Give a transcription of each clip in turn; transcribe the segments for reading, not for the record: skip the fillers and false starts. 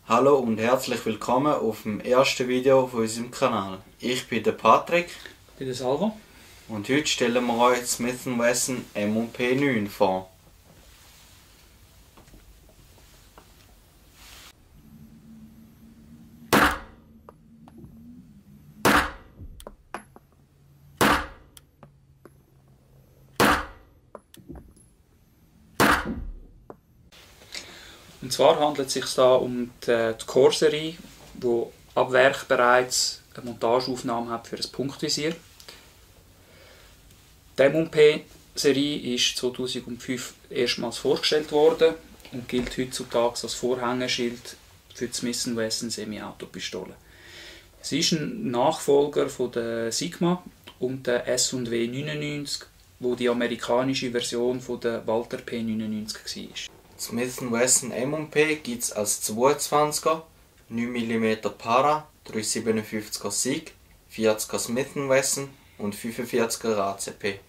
Hallo und herzlich willkommen auf dem ersten Video von unserem Kanal. Ich bin der Patrick. Ich bin der Salvo. Und heute stellen wir euch Smith & Wesson M&P 9 vor. Und zwar handelt es sich da um die Core-Serie, die ab Werk bereits eine Montageaufnahme hat für ein Punktvisier. Die M&P-Serie ist 2005 erstmals vorgestellt worden und gilt heutzutage als Vorhängeschild für die Smith & Wesson Semi-Auto-Pistole. Sie ist ein Nachfolger von der Sigma und der S&W 99, wo die amerikanische Version von der Walther P99 war. Smith & Wesson M&P gibt es als 22er, 9 mm Para, 357er SIG, 40er Smith & Wesson und 45er ACP.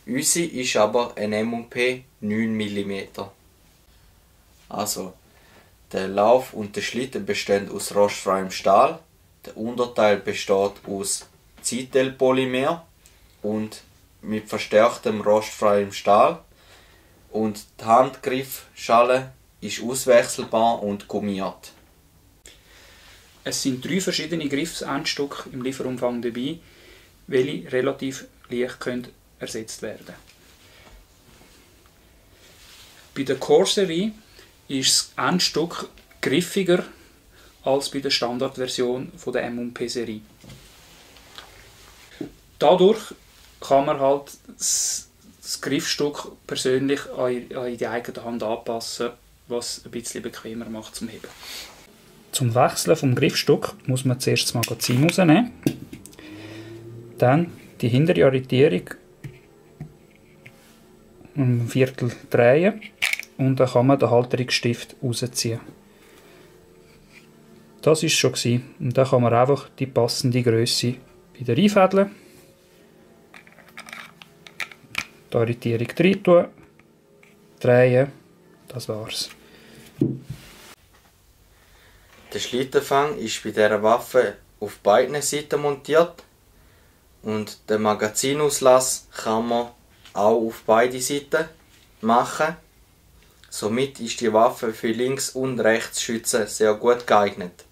Unsere ist aber ein M&P 9 mm. Also, der Lauf und der Schlitten bestehen aus rostfreiem Stahl, der Unterteil besteht aus Zytel-Polymer und mit verstärktem rostfreiem Stahl. Und die Handgriffschale ist auswechselbar und gummiert. Es sind 3 verschiedene Griffsendstücke im Lieferumfang dabei, welche relativ leicht ersetzt werden können. Bei der Core-Serie ist das Endstück griffiger als bei der Standardversion der M&P-Serie. Dadurch kann man halt das Griffstück persönlich an die eigene Hand anpassen, was ein bisschen bequemer macht zum Heben. Zum Wechseln vom Griffstück muss man zuerst das Magazin rausnehmen, dann die hintere Arretierung um ein Viertel drehen und dann kann man den Halterungsstift rausziehen. Das war es schon. Und dann kann man einfach die passende Grösse wieder einfädeln. Die Arretierung rein tun, drehen, das war's. Der Schlittenfang ist bei dieser Waffe auf beiden Seiten montiert und den Magazinauslass kann man auch auf beide Seiten machen. Somit ist die Waffe für Links- und Rechtsschützen sehr gut geeignet.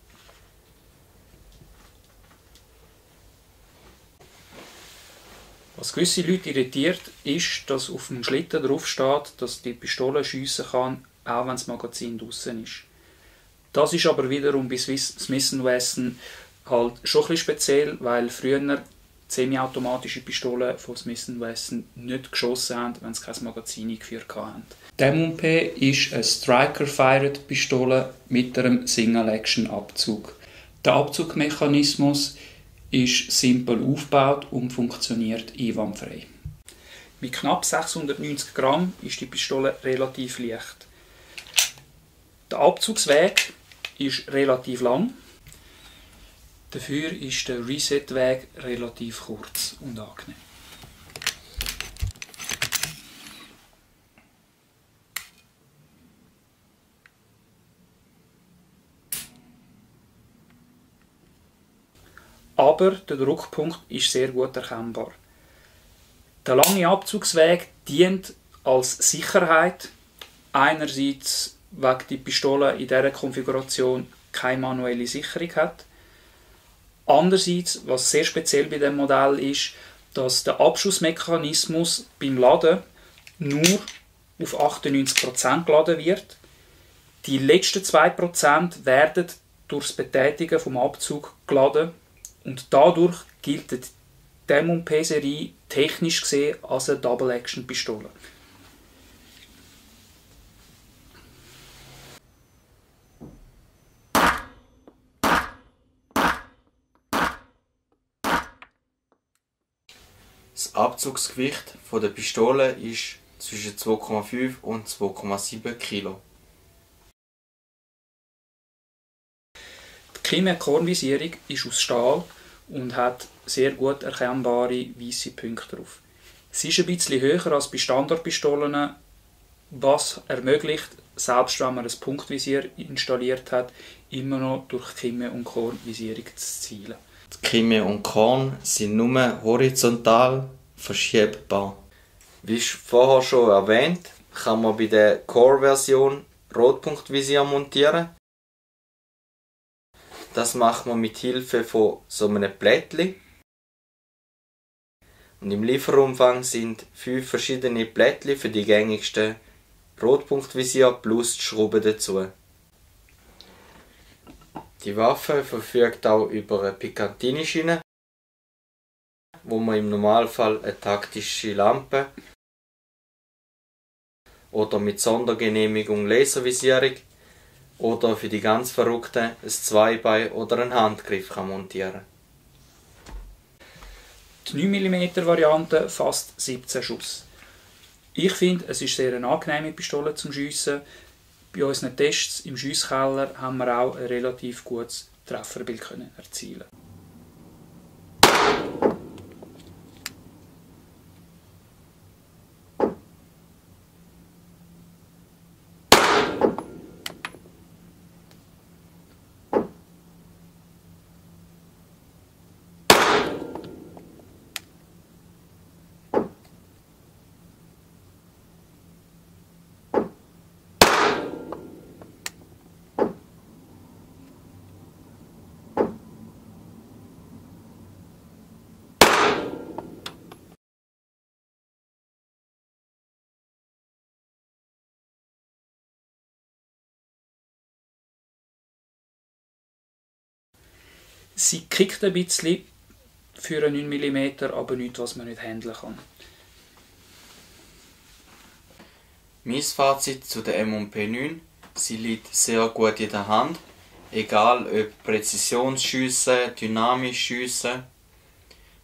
Was gewisse Leute irritiert, ist, dass auf dem Schlitten drauf steht, dass die Pistole schiessen kann, auch wenn das Magazin draussen ist. Das ist aber wiederum bei Smith & Wesson halt schon ein bisschen speziell, weil früher semi-automatische Pistolen von Smith & Wesson nicht geschossen haben, wenn sie kein Magazin eingeführt haben. Die M&P ist eine Striker-Fired-Pistole mit einem Single-Action-Abzug. Der Abzugmechanismus ist simpel aufgebaut und funktioniert einwandfrei. Mit knapp 690 Gramm ist die Pistole relativ leicht. Der Abzugsweg ist relativ lang, dafür ist der Reset-Weg relativ kurz und angenehm. Aber der Druckpunkt ist sehr gut erkennbar. Der lange Abzugsweg dient als Sicherheit. Einerseits, weil die Pistole in dieser Konfiguration keine manuelle Sicherung hat. Andererseits, was sehr speziell bei dem Modell ist, dass der Abschussmechanismus beim Laden nur auf 98% geladen wird. Die letzten 2% werden durch das Betätigen vom Abzug geladen. Und dadurch gilt die M&P-Serie technisch gesehen als eine Double-Action-Pistole. Das Abzugsgewicht der Pistole ist zwischen 2,5 und 2,7 Kilo. Die Kimet-Kornvisierung ist aus Stahl und hat sehr gut erkennbare weiße Punkte drauf. Sie ist ein bisschen höher als bei Standardpistolen, was ermöglicht, selbst wenn man ein Punktvisier installiert hat, immer noch durch Kimme- und Kornvisierung zu zielen. Die Kimme und Korn sind nur horizontal verschiebbar. Wie vorher schon erwähnt, kann man bei der Core-Version Rotpunktvisier montieren. Das macht man mit Hilfe von so einem Plättchen. Und im Lieferumfang sind 5 verschiedene Plättchen für die gängigsten Rotpunktvisier plus die Schrauben dazu. Die Waffe verfügt auch über eine Picatinny-Schiene, wo man im Normalfall eine taktische Lampe oder mit Sondergenehmigung Laservisierung oder für die ganz Verrückten ein Zweibein oder einen Handgriff kann montieren. Die 9 mm Variante fasst 17 Schuss. Ich finde, es ist sehr eine angenehme Pistole zum Schiessen. Bei unseren Tests im Schiesskeller haben wir auch ein relativ gutes Trefferbild erzielen. Sie kickt ein bisschen für einen 9 mm, aber nichts, was man nicht handeln kann. Mein Fazit zu der M&P 9: Sie liegt sehr gut in der Hand, egal ob Präzisionsschüsse, dynamisch schiessen.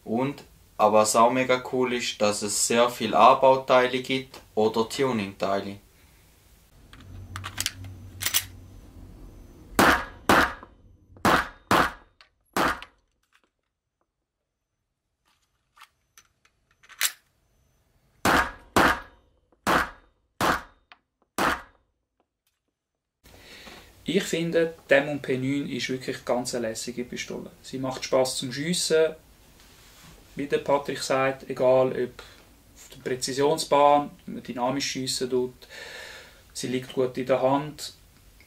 Und, aber was auch mega cool ist, dass es sehr viele Anbauteile gibt oder Tuningteile. Ich finde, die M&P 9 ist wirklich ganz eine lässige Pistole. Sie macht Spass zum Schiessen, wie der Patrick sagt, egal ob auf der Präzisionsbahn, wenn man dynamisch schiessen tut. Sie liegt gut in der Hand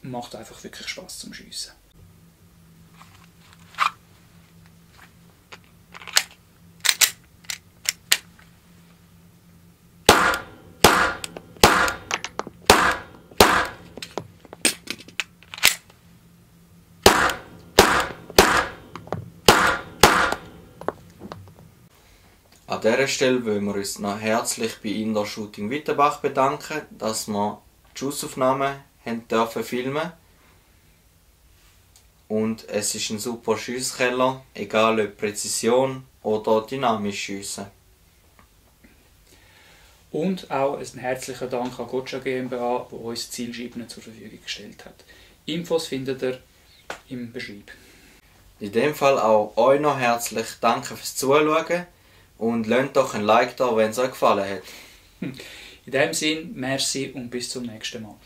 und macht einfach wirklich Spass zum Schiessen. An dieser Stelle wollen wir uns noch herzlich bei Indoor Shooting Wittenbach bedanken, dass wir die Schussaufnahmen filmen durften. Und es ist ein super Schiesskeller, egal ob Präzision oder dynamisch schiessen. Und auch einen herzlichen Dank an Gotcha GmbH, die uns Zielscheiben zur Verfügung gestellt hat. Infos findet ihr im Beschreib. In dem Fall auch euch noch herzlich danke fürs Zuschauen und lasst doch ein Like da, wenn es euch gefallen hat. In diesem Sinne, merci und bis zum nächsten Mal.